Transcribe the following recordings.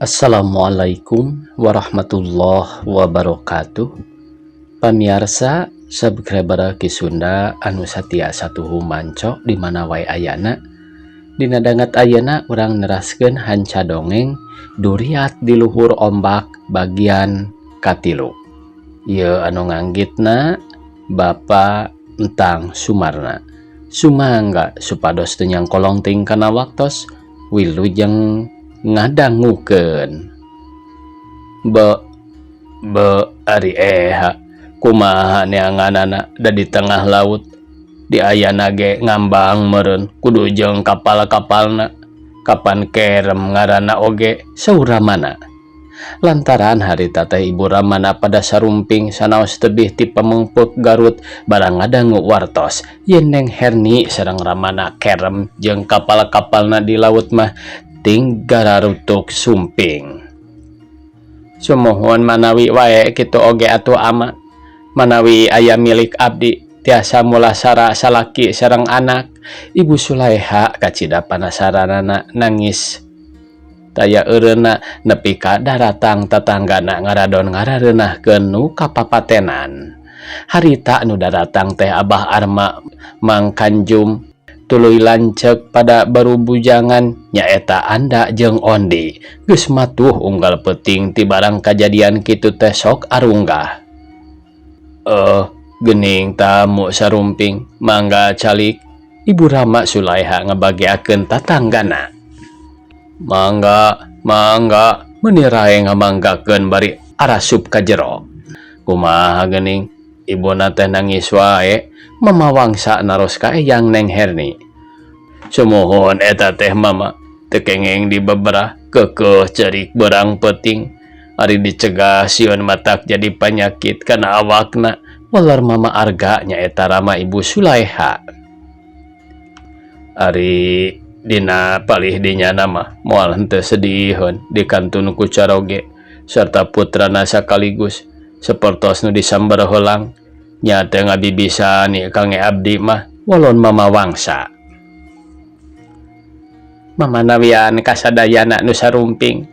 Assalamualaikum warahmatullahi wabarakatuh. Pamiarsa subscriber Ki Sunda anu satia satuhu manco di mana wae ayana. Dina danget ayeuna urang neraskeun hanca dongeng Duriat di Luhur Ombak bagian katilu. Ieu anu nganggitna Bapak Entang Sumarna. Sumangga supados teu nyangkolong teuing kana waktos wilujeng ngadangukeun. Be be ari eha kumaha neanganana da di tengah laut diayana ge ngambang meureun kudu jeung kapal-kapalna kapan kerem ngaranna oge saur Ramana. Lantaran harita teh Ibu Ramana pada sarumping sanaos tebih ti Pameungpeuk Garut barang ngadangu wartos yen Neng Herni sareng Ramana kerem jeung kapal-kapalna di laut mah ting gararutuk sumping. Sumuhun manawi wae kitu oge atuh ama manawi aya milik abdi tiasa mulasara salaki sareng anak. Ibu Sulaeha kacida panasaranana nangis taya eureunna nepi ka daratang tatanggana ngaradon ngarareunahkeun nu kapapatenan. Harita nu daratang teh Abah Arma Mang Kanjum tuluy lanceuk pada barubujangan nyaeta Anda jeung Ondi geus matuh unggal peuting ti barang kajadian kitu teh sok arunggah. Geuning tamu sarumping mangga calik. Ibu Rama Sulaeha ngabageakeun tatanggana. Mangga mangga meuni rae ngamanggakeun bari arasup ka jero. Kumaha geuning ibuna teh nangis wae mama wangsa naros ka eyang Neng Herni. Sumuhun eta teh mama teu kengeng dibeberah keukeuh ceurik beurang peuting ari dicegah sieun matak jadi panyakit kana awakna waler mama Arga nyaeta Rama Ibu Sulaeha. Ari dina palih dinya mah moal henteu sediheun dikantun ku caroge serta putrana sakaligus sapertos nu disamber heulang nya teu ngabibisani kange abdi mah walon mama wangsa. Mamanawian kasadayana nu sarumping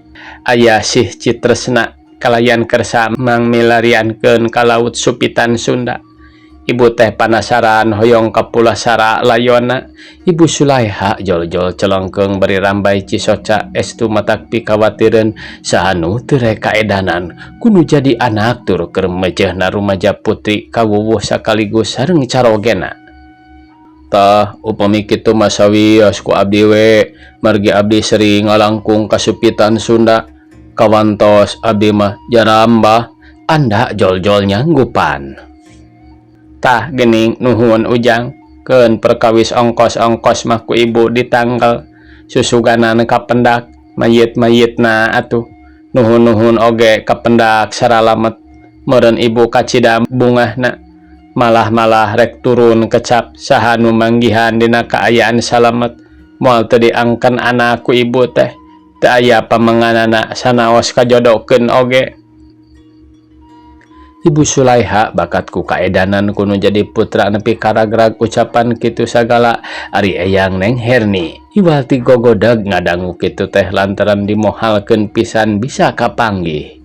aya sih citresna kalayan kersa mangmilariankeun ka laut Supitan Sunda. Ibu teh panasaran hoyong ka pulasara layonna. Ibu Sulaeha jol-jol celongkeung bari rambai cisoca estu matak pikawatireun saha nu teu rek kaedanan kudu jadi anak tur keur mejehna rumaja putri kawuwuh sakaligus sareng carogena. Tah upami kitu mah sawios ku abdi we margi abdi sering ngalangkung ka Supitan Sunda kawantos abdi mah jarambah Anda jol-jol nyanggupan. Tah geuning nuhun ujang keun perkawis ongkos-ongkos mah ku ibu ditanggal susuganan kapendak mayit-mayitna atuh nuhun-nuhun oge kapendak saralamet meureun ibu kacida bungahna malah-malah rek turun kecap saha nu manggihan dina kaayaan salamet moal teu diangken anak ku ibu teh teu aya pamenganana sanaos kajodokeun oge. Ibu Sulaeha bakat ku kaedanan kuno jadi putra nepi karagrag ucapan kitu sagala ari eyang Neng Herni iwal ti gogodeg ngadangu kitu teh lantaran dimohalkeun pisan bisa kapanggih.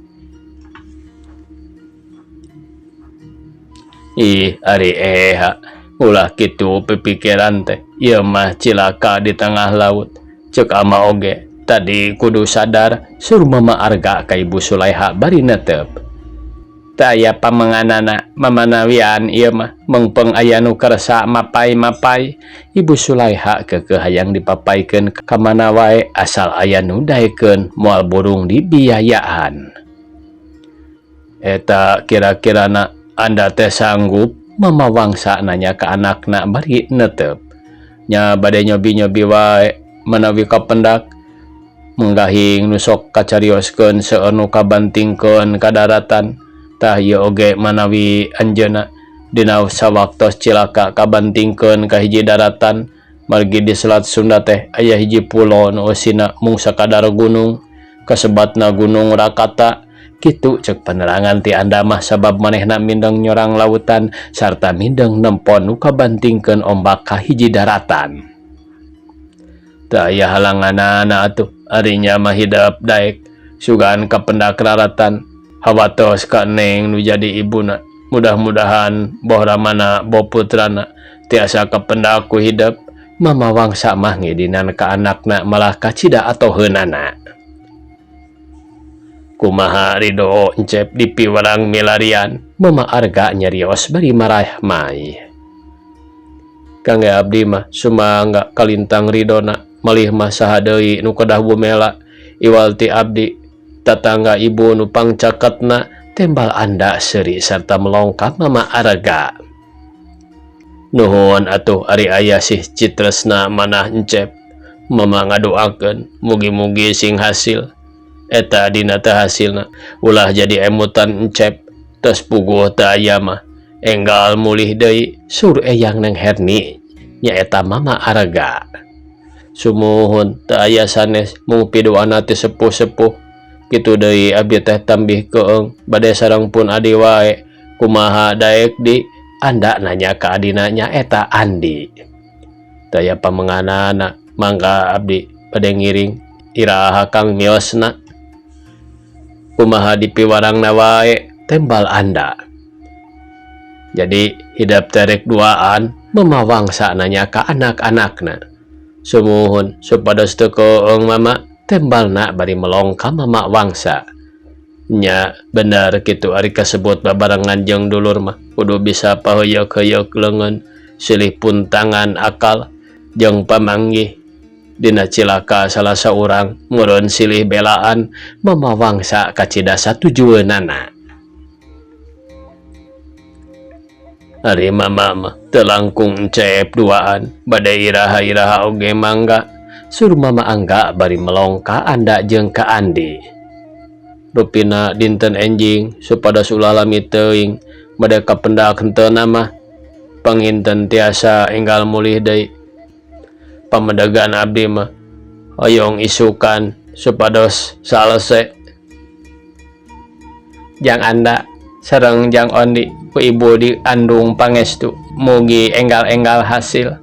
Ih ari eha ulah kitu pipikiran teh ieu mah cilaka di tengah laut ceuk ama oge tadi kudu sadar suruh mama Arga ka Ibu Sulaeha bari netep. Teu aya pamenganana mamanawian ieu mah meungpeung aya nu kersa mapai-mapai. Ibu Sulaeha keukeuh hayang dipapaikeun ka mana wae asal aya nu daekeun moal burung dibiayaan. Eta kira-kirana Anda teh sanggup mama wangsa nanya ka anakna bari netep. Nya bade nyobi-nyobi wae manawi kapendak menggahing nu sok kacarioskeun seueur nu kabantingkeun ka daratan. Tah ieu oge manawi anjeunna dina sawaktos cilaka kabantingkeun ka hiji daratan margi di Selat Sunda teh aya hiji pulo nu eusina mung sakadar gunung kasebatna Gunung Rakata. Kitu cek penerangan ti Anda mah sabab manehna mindeng nyorang lautan sarta mindeng nempon nu kabantingkeun ombak ka hiji daratan. Teu aya halanganana atuh ari nya mah hidep daek Sugan kapendak raratan hawatos ka Neng nu jadi ibuna. Mudah-mudahan boh ramana boh putrana tiasa kapendak ku hidep. Mama Wangsa mah ngidinan ka anakna malah kacida atoheunana. Kumaha ridho Encep di piwarang milarian. Mama Arga nyarios bari marah mai. Kangge abdi mah sumangga kalintang ridona malih mah saha deui nu kedah bumela iwal ti abdi tatangga ibu nu pangcaketna tembal Anda seuri sarta melongkap Mama Arga. Nuhun atuh ari aya sih citresna manah Encep. Mama ngadoakeun mugi-mugi sing hasil. Eta dina teh hasilna ulah jadi emutan Encep tos puguh teu aya mah enggal mulih deui sur eyang Neng Herni nyaeta Mama Arga. Sumuhun teu aya sanes mung piduana teh sepuh-sepuh kitu deui abdi teh tambih keung bade sareng pun adi wae kumaha daek di Anda nanya ka adina nyaeta Andi. Teu aya pamenganana mangga abdi bade ngiring iraha Kang miosna. Kumaha dipiwarangna wae tembal Anda. Jadi hidep teh rek duaan Mama Wangsa nanya ka anak-anakna. Sumuhun supados teu keung Mama tembalna bari melong ka Mama Wangsa. Nya bener kitu ari kasebut babarengan jeung dulur mah kudu bisa paheuyeuh-heuyeuk leungeun silih puntangan akal jeung pamanggih dina cilaka salah saurang meureun silih belaan Mama Wangsa kacida satujueunana. Ari mama mah teu langkung Encep duaan bade iraha-iraha oge mangga sur Mama Angga bari melong ka Anda jeung ka Andi. Rupina dinten enjing supados ulah lami teuing bade kapendak henteu mah panginten tiasa enggal mulih deui. Pamedegan abdi mah hoyong isukan supados salese. Jang Anda sareng Jang Ondi ku ibu diandung pangestu mugi enggal-enggal hasil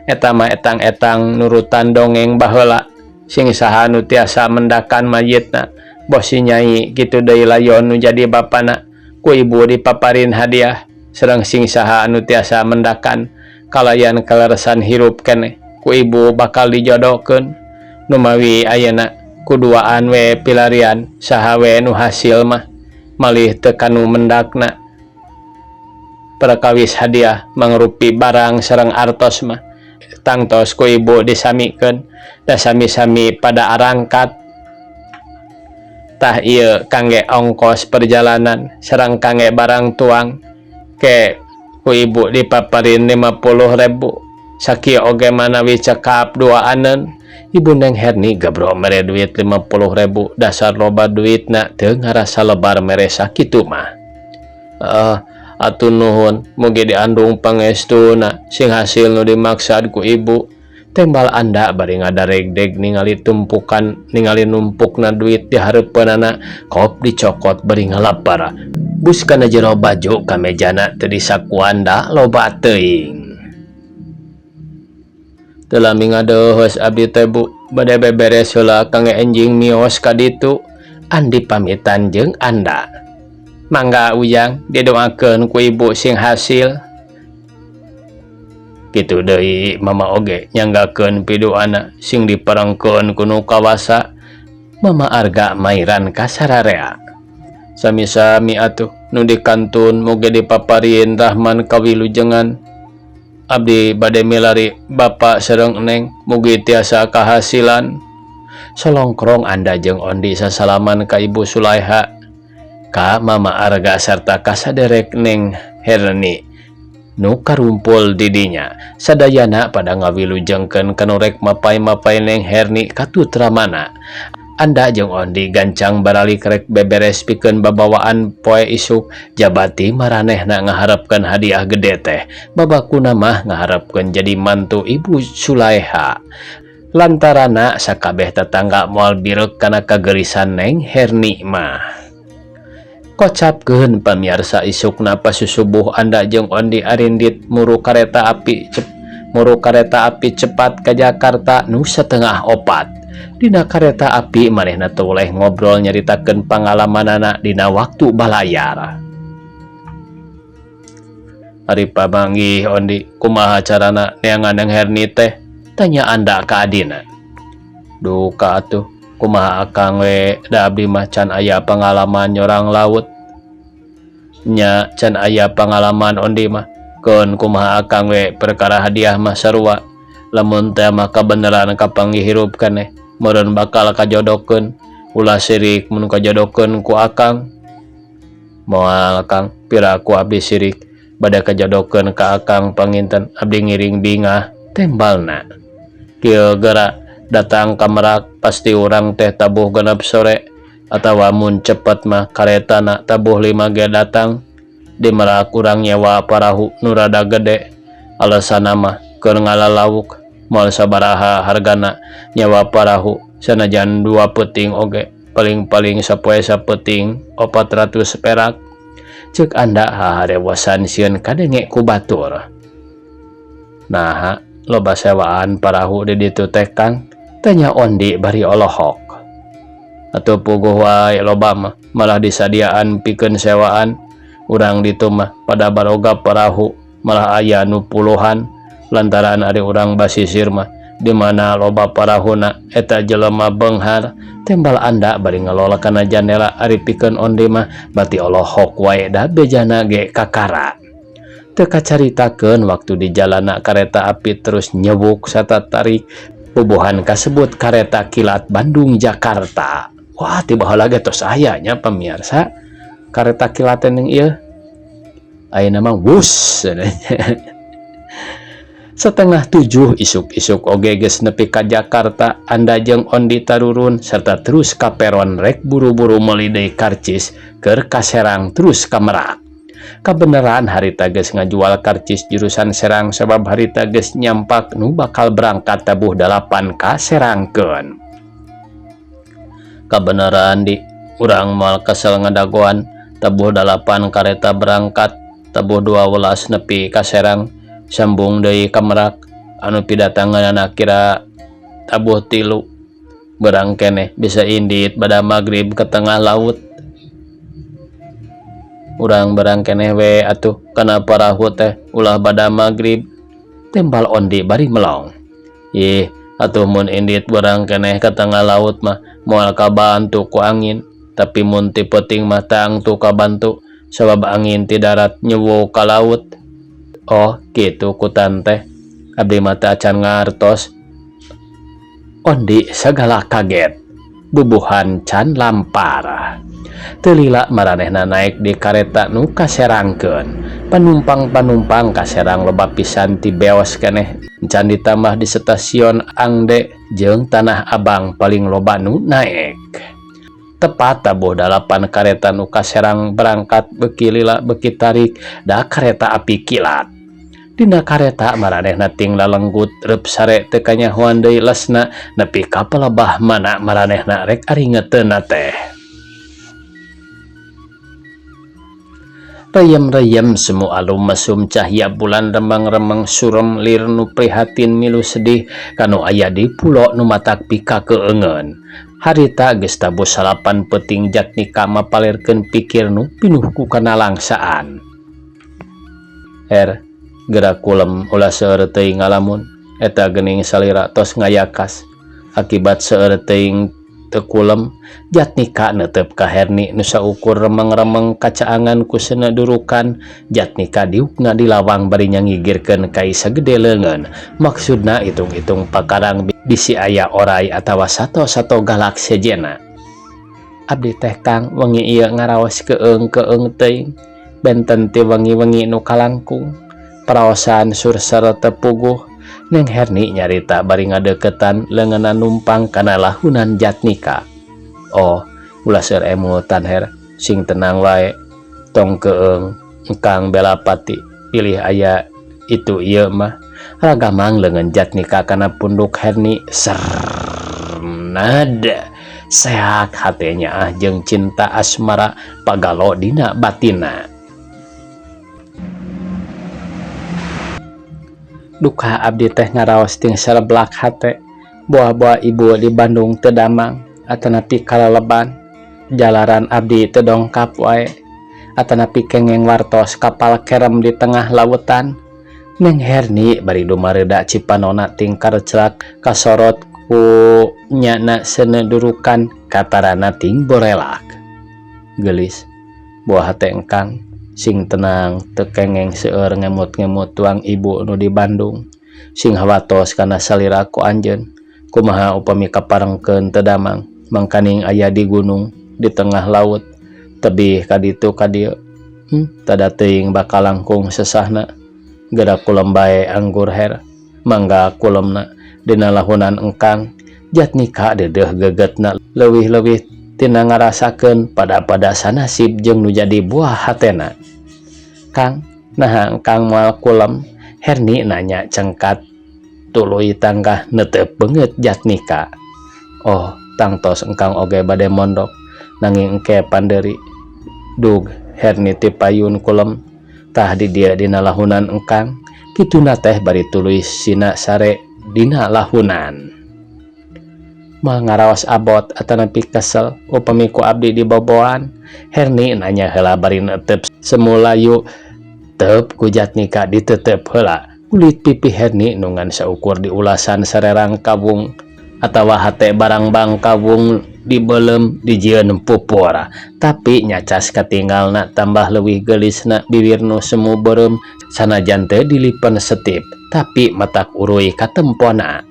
eta mah etang-etang nurutan dongeng baheula sing saha nu tiasa mendakan mayitna boh si nyai kitu deui layon nu jadi bapana ku ibu dipaparin hadiah sareng sing saha anu tiasa mendakan kalayan kaleresan hirup keneh ku ibu bakal dijodohkeun numawi ayeuna kuduaan we pilarian saha we nu hasil mah malih teu kanu mendakna perkawis hadiah mangrupi barang sareng artos mah tangtos ku ibu disamikeun da sami-sami pada arangkat. Tah ieu kangge ongkos perjalanan sareng kangge barang tuang ke ku ibu dipaparin 50.000 sakieu oge manawi cekap duaaneun. Ibu Neng Herni gebro mere duit 50.000 dasar loba duitna teu ngarasa lebar mere sakitu mah. Atuh nuhun mugi diandung pangestuna sing hasil nu dimaksad ku ibu tembal Anda bari ngadaregdeg ningali tumpukan ningali numpukna duit di hareupeunana kop dicokot bari ngalapar bus kana jero baju ka mejana teu disakuanda loba teuing. Teu lami ngadeuheus abdi teh bu bade beberes heula kangge enjing mios ka ditu. Andi pamitan jeung Anda. Mangga ujang didoakeun ku ibu sing hasil. Kitu deui mama oge nyanggakeun piduana sing diparengkeun ku nu kawasa. Mama Arga mairan ka sararea. Sami-sami atuh nu dikantun mugi dipaparin rahman kawilujengan. Abdi bade milari bapa sareng neng mugi tiasa kahasilan. Solongkrong Anda jeung Ondi sasalaman ka Ibu Sulaiha ka Mama Arga sarta ka saderek Neng Herni nu karumpul didinya. Sadayana pada ngawilujengkeun kanu rek mapay-mapay Neng Herni katutramana. Anda jeung Ondi gancang baralik rek beberes pikeun babawaan poe isuk jabati maranehna ngaharepkeun hadiah gede teh. Babakuna mah ngaharepkeun jadi mantu Ibu Sulaiha. Lantarana sakabeh tetangga moal bireuk kana kagerisan Neng Herni mah. Kocapkeun pamiarsa isukna pasusubuh Anda jeung Ondi arindit muru kareta api cepat ka Jakarta nu 3:30. Dina kareta api manehna teu weleh ngobrol nyaritakeun pangalamanana dina waktu balayar. Ari pamanggih Ondi, kumaha carana neangan Neng Herni teh? Tanya Anda ka adina. Duka atuh, kumaha akang we, da abdi mah can aya pangalaman nyorang laut. Nya can aya pangalaman Ondi mah, keun kumaha akang we perkara hadiah mah sarua. Lamun teh mah kabeneran kapanggih hirup keneh, meureun bakal kajodokeun. Ulah sirik mun kajodokeun ku akang. Moal Kang, piraku abdi sirik bade kajodokeun ka akang panginten abdi ngiring bingah tembalna. Kieu geura datang ka Merak pasti urang teh tabuh 6 sore atawa mun cepet mah karetana tabuh 5 ge datang. Di Merak urang nyewa parahu nu rada gede, alasanna mah keur ngalalawuk. Moal sabaraha hargana nyewa parahu sanajan 2 peuting oge. Paling-paling sapoe sapeuting 400 perak. Ceuk Anda haharewosan sieun kadenge ku batur. Naha loba sewaan parahu di ditu teh Kang? Tanya Ondi bari olohok. Atuh puguh wae loba mah, malah disadiaan pikeun sewaan. Urang ditu mah pada baroga parahu, malah aya nu puluhan. Lantaran ari urang basisir mah di mana loba parahuna eta jelema beunghar. Tembal Anda bari ngelola kana jandela ari pikeun Ondi mah bati olohok wae da bejana ge kakara. Teu kacaritakeun waktu di jalana kareta api terus nyebuk satatarik bubuhan kasebut kareta kilat Bandung Jakarta. Wah, tiba heula ge tos aya nya pamirsa kareta kilat ning ieu. Ayeuna mah wus. 6:30 isuk-isuk oge geus nepi ka Jakarta. Anda jeung Ondi tarurun serta terus ka peron rek buru-buru meuli deui karcis keur ka Serang terus ka Merak. Kabeneran harita geus ngajual karcis jurusan Serang sabab harita geus nyampak nu bakal berangkat tabuh 8 ka Serangkeun. Kabeneran di urang moal kesel ngadagoan tabuh 8 kareta berangkat tabuh 12 nepi ka Serang. Sambung deui ka Merak anu pidatangeunana kira tabuh 3 berang keneh bisa indit bada magrib ke tengah laut. Urang berang keneh we atuh kana parahu teh ulah bada magrib. Tembal Ondi bari melong. Ih atuh mun indit berang keneh ke tengah laut mah moal kabantu ku angin, tapi mun ti peuting mah tangtu kabantu sabab angin ti darat nyewuk ka laut. Oh gitu ku tante, abdi mah teu acan ngartos. Ondi sagala kaget, bubuhan can lampar. Teu lila maranehna naik di kareta nu kaserangkeun. Panumpang-panumpang kaserang loba pisan ti beos keneh. Can ditambah di stasiun Angde jeung Tanah Abang paling loba nu naek. Tepat tabuh 8 kareta nu kaserang berangkat beuki lila beuki tarik da kareta api kilat. Dina kareta maranehna ting lalenggut reup sare teu kanyahoan deui lesna nepi ka palebah mana maranehna rek aringeteunna teh. Reyem-reyem semu alum mesum cahya bulan remeng-remeng surem lir nu prihatin milu sedih kanu aya di pulo nu matak pika keungeun. Harita geus tabuh 9 peuting Jatnika mapalirkeun pikir nu pinuh ku kanalangsaan. Er gerak kulem ulah seueur teuing ngalamun eta geuning salira tos ngayakas. Akibat seueur teuing teu kulem Jatnika neuteup ka Herni nu saukur remeng-remeng kacaangan ku seuneu durukan. Jatnika diukna di lawang bari nyangigirkeun kai sagede leungeun. Maksudna hitung-hitung pakarang bisi aya orai atawa sato-sato galak sejena. Abdi teh Kang wengi ieu ngaraos keung-keung teuing benten ti wengi-wengi nu kalangkung. Paraosan surser teu puguh. Neng Herni nyarita bari ngadeukeutan leungeunna numpang kana lahunan Jatnika. Oh, ulah seueur emutan Her, sing tenang wae. Tong keung engkang belapati pilih aya itu ieu mah. Ragamang leungeun Jatnika kana punduk Herni sernad. Seak hatenya ah jeung cinta asmara pagalo dina batina. Duka abdi teh ngaraos ting sereblak hate. Boa-boa ibu di Bandung teu damang atanapi kaleleban jalaran abdi teu dongkap wae atanapi kengeng wartos kapal kerem di tengah lautan. Neng Herni bari dumareuda cipanona tingkar celak kasorot ku nyana seuneu durukan katarana ting borelak. Geulis buah hate engkang sing tenang teu kengeng seueur ngemut-ngemut tuang ibu nu di Bandung sing hawatos kana salira ku anjeun kumaha upami kaparengkeun teu damang mangkaning aya di gunung di tengah laut tebih ka ditu ka dieu tada teuing bakal langkung sesahna geura kulem bae anggur her mangga kulemna dina lahunan engkang Jatnika deudeuh gegetna leuwih-leuwih tina ngarasakeun pada-pada sanasib jeung nu jadi buah hatena. Kang, naha engkang moal kulem? Herni nanya cengkat tuluy tanggah neuteup beungeut Jatnika. Oh, tangtos engkang oge bade mondok nanging engke pandeuri. Dug Herni ti payun kulem tah di dieu dina lahunan engkang kituna teh bari tuluy sina sare dina lahunan. Moal ngaraos abot atanapi kesel upami ku abdi diboboan? Herni nanya heula bari neuteup semulayu teup ku Jatnika diteuteup heula. Kulit pipi Herni nu ngan saukur diulasan sarerang kawung atawa hate barangbang kawung dibeuleum dijieun pupur. Tapi nyacas katinggalna tambah leuwih geulisna biwir nu semu beureum sanajan teu dilipen setip tapi matak uruy katempona.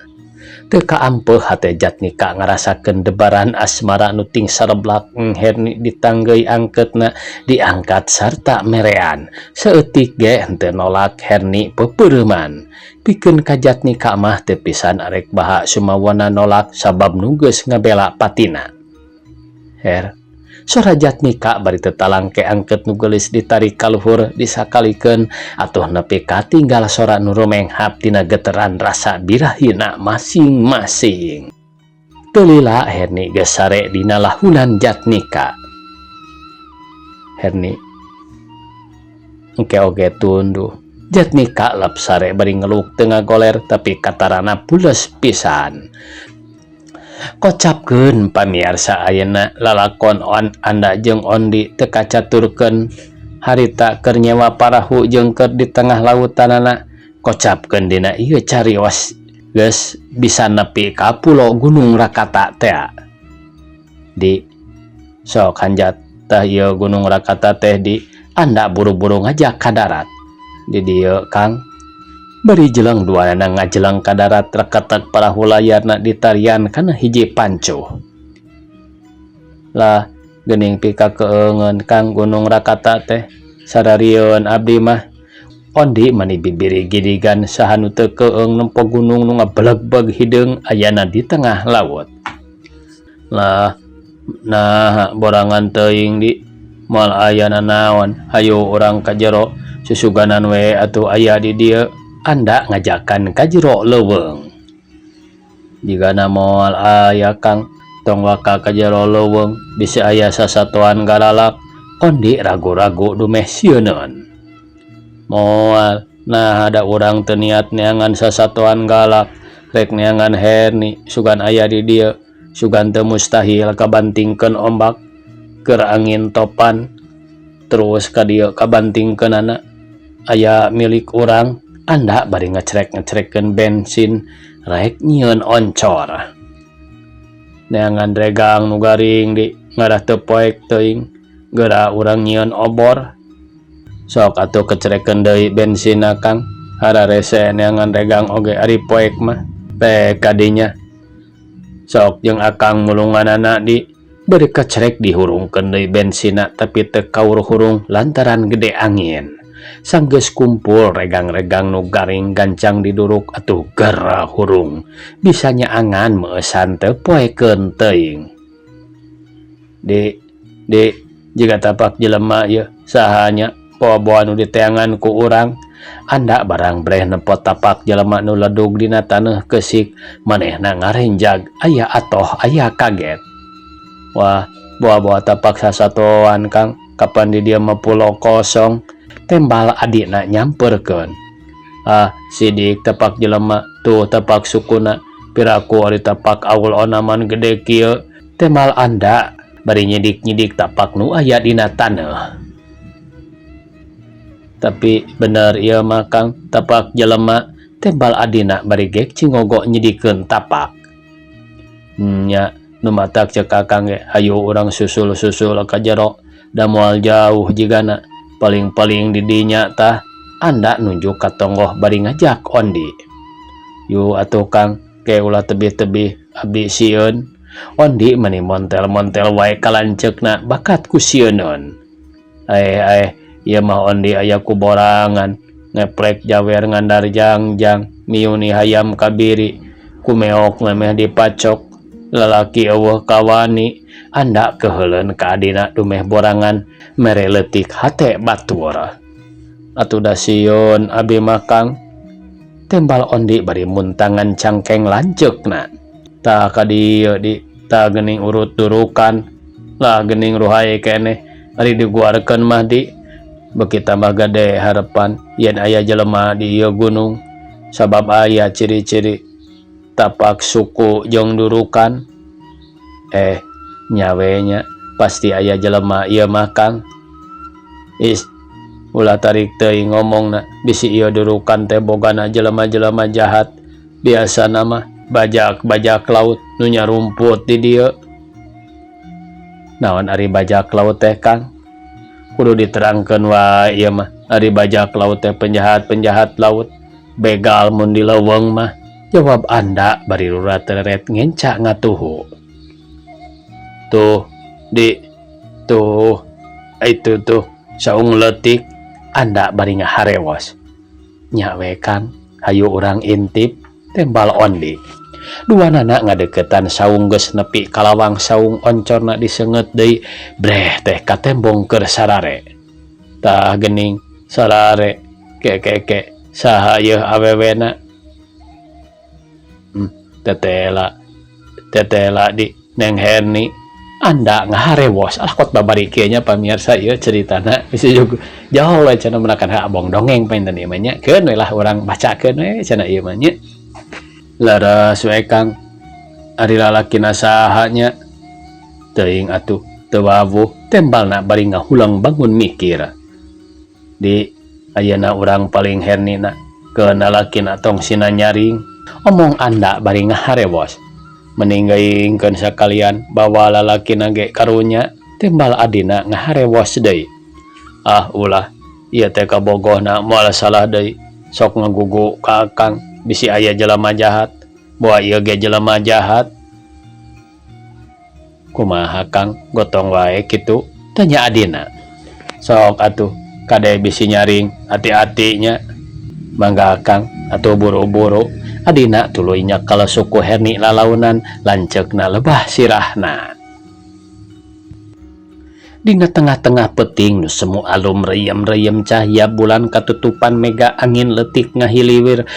Teu kaampeuh hate Jatnika ngarasakeun debaran asmara nu ting sareblak Herni ditanggeuy angkeutna diangkat sarta merean. Saeutik ge henteu nolak Herni peupeureuman. Pikeun ka Jatnika mah teu pisan arek baha sumawona nolak sabab nu geus ngabela patina. Her, sora Jatnika bari teu talangke angkeut nu geulis ditarik ka luhur disakalikeun atuh nepi katinggal sora nu rumenghap tina geteran rasa birahina masing-masing. Teu lila Herni geus sare dina lahunan Jatnika. Herni, engke oge tunduh. Jatnika lep sare bari ngeluk teu ngagoler tapi katarana pules pisan. Kocapkeun pamiarsa ayeuna lalakon on Anda jeung Ondi teu kacaturkeun harita keur nyewa parahu jeung keur di tengah lautanana kocapkeun dina ieu carios geus bisa nepi ka pulo Gunung Rakata tea. Di sok hanjat tah ieu Gunung Rakata teh di Anda buru-buru ngajak ka darat. Di dieu Kang bari jeleng duanana ngajeleng ka darat reketek parahu layarna ditarian kana hiji pancuh. Lah geuning pika keungeun Kang Gunung Rakata teh sararieun abdi mah. Ondi mani bibiri gidigan saha nu teu keung nempo gunung nu ngabelegbeg hideung ayana di tengah laut. Lah nah borangan teuing di moal aya nanaon hayu urang ka jero susuganan we atuh aya di dieu. Anda ngajakan ka jero leuweung. Jigana moal aya Kang tong waka ka jero leuweung bisi aya sasatoan galalak. Ondi ragu-ragu dumeh sieuneun. Moal nah ada urang teu niat neangan sasatoan galak rek neangan Herni sugan aya di dieu sugan teu mustahil kabantingkeun ombak keur angin topan terus ka dieu kabantingkeunana aya milik urang. Anda bari ngecrek-ngecrekkeun bensin rek nyieun oncor. Neangan regang nu garing di ngarah teu poek teuing geura urang nyieun obor. Sok atuh kecrekeun deui bensinna Kang hararese neangan regang oge ari poek mah pek kadinya. Sok jeung akang mulunganana di bari kecrek dihurungkeun deui bensinna tapi teu kaur-hurung lantaran gede angin. Sanggeus kumpul regang-regang nu garing gancang diduruk atuh geura hurung bisa nyaangan meueusan teu poekeun teuing. Di di jiga tapak jelema ieu saha nya boa-boa nu diteangan ku urang. Anda barang breh nempo tapak jelema nu ledug dina taneuh keusik manehna ngarenjag aya atoh aya kaget. Wah boa-boa tapak sasatoan Kang kapan di dieu mah pulo kosong. Tembal adina nyamperkeun. Ah sidik tapak jelema tuh tapak sukuna Piraku ari tapak aul onaman gede kieu temal anda bari nyidik-nyidik tapak nu aya dina taneuh. Tapi bener ieu mah Kang, tapak jelema tembal adina bari gek cingogo nyidikeun tapak. Nya nu matak ceuk Akang ge hayu urang susul-susul ka jero da moal jauh jigana paling-paling di dinya tah anda nunjuk ka tonggoh bari ngajak Ondi. Yu atuh Kang, ke ulah tebih-tebih abdi sieun. Ondi meni montel-montel wae ka lanceukna bakat ku sieuneun. Aeh aeh ieu mah Ondi aya ku borangan ngeprek jawer ngandar jangjang miuni hayam kabiri kumeok memeh dipacok lalaki eueuh kawani anda keheuleun ka adina dumeh borangan mere leutik hate batur. Atuh da sieun abi mah Kang tembal Ondi bari muntangan cangkeng lanceukna. Tah ka dieu di tah geuning urut durukan lah geuning ruhay keneh ari diguarkeun mah di beuki tambah gede harepan yen aya jelema di ieu gunung sabab aya ciri-ciri tapak suku jeung durukan nya we nya pasti aya jelema ieu mah Kang. Is ulah tarik teuing ngomongna bisi ieu durukan teh bogana jelema-jelema jahat biasana mah bajak-bajak laut nu nyarumput di dieu. Naon ari bajak laut teh Kang? Kudu diterangkeun wae ieu mah ari bajak laut teh penjahat-penjahat laut begal mun di leuweung mah jawab anda bari rura tereret ngenca ngatuhu. Tuh di tuh itu tuh saung leutik anda bari ngaharewos. Nya we Kang, hayu urang intip tembal Ondi. Dua nana ngadeukeutan saung geus nepi ka lawang saung oncorna diseungeut deui breh teh katembong keur sarare. Tah geuning sarare ke ke ke saha yeuh awewena. Tetela tetela di Neng Herni anda ngaharewos. Alah kot babari kieu nya pamirsa ieu ceritana bisa juga jauh we cenah menakan hak abong dongeng panginten ieu mah nya keun we lah urang bacakeun we cenah ieu mah nya. Leres we Kang ari lalakina saha nya teuing atuh teu wawuh tembalna bari ngahulang bangun mikir. Di ayeuna urang paling Hernina keun lalakina tong sina nyaring omong anda bari ngaharewos. Mending geuingkeun sakalian bawa lalakina ge karunya timbal adina ngaharewos deui. Ah ulah ieu teh kabogohna moal salah deui sok ngagugu ka akang bisi aya jelema jahat boa ieu ge jelema jahat. Kumaha Kang gotong wae kitu tanya adina. Sok atuh kade bisi nyaring hati-hati nya mangga Kang atuh buru-buru. Adina tuluy nyekel suku Herni lalaunan lanceukna lebah sirahna. Dina tengah-tengah peuting nu semu alum reyem-reyem cahya bulan katutupan mega angin leutik ngahiliwir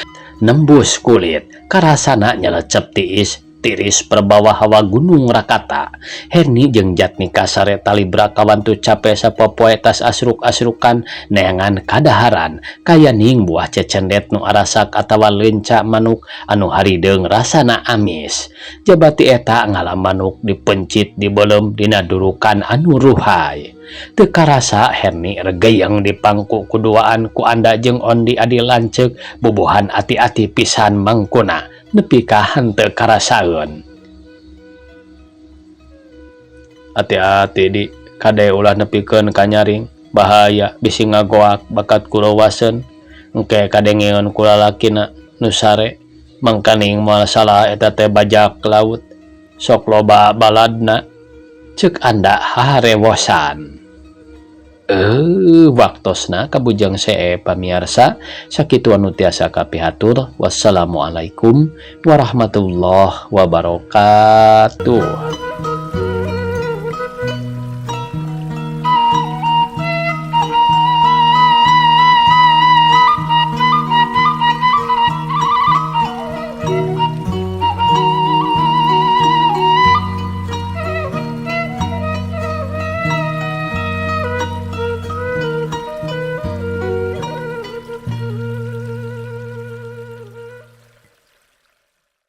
nembus kulit karasana nyelecep tiis tiris perbawa hawa gunung Rakata. Herni jeung Jatmika sare talibra kawantu cape sapopoe tas asruk-asrukan neangan kadaharan kayaning buah cecendet nu arasak atawa leunca manuk anu harideung rasana amis. Jabati eta ngala manuk dipencit dibeuleum dina durukan anu ruhay. Teu karasa Herni regeyeng dipangku kuduaan ku Anda jeung Ondi adi lanceuk bubuhan ati-ati pisan mangkuna nepi ka henteu karasaeun. Ati-ati di kade ulah nepikeun ka nyaring bahaya bisi ngagoak bakat kurewaseun engke kadengeun ku lalakina nu sare mangkaning moal salah eta teh bajak laut sok loba baladna ceuk Anda haharewosan. Waktosna kabujeng see pamiarsa sakitu anu tiasa kapihatur. Wassalamualaikum warahmatullahi wabarakatuh.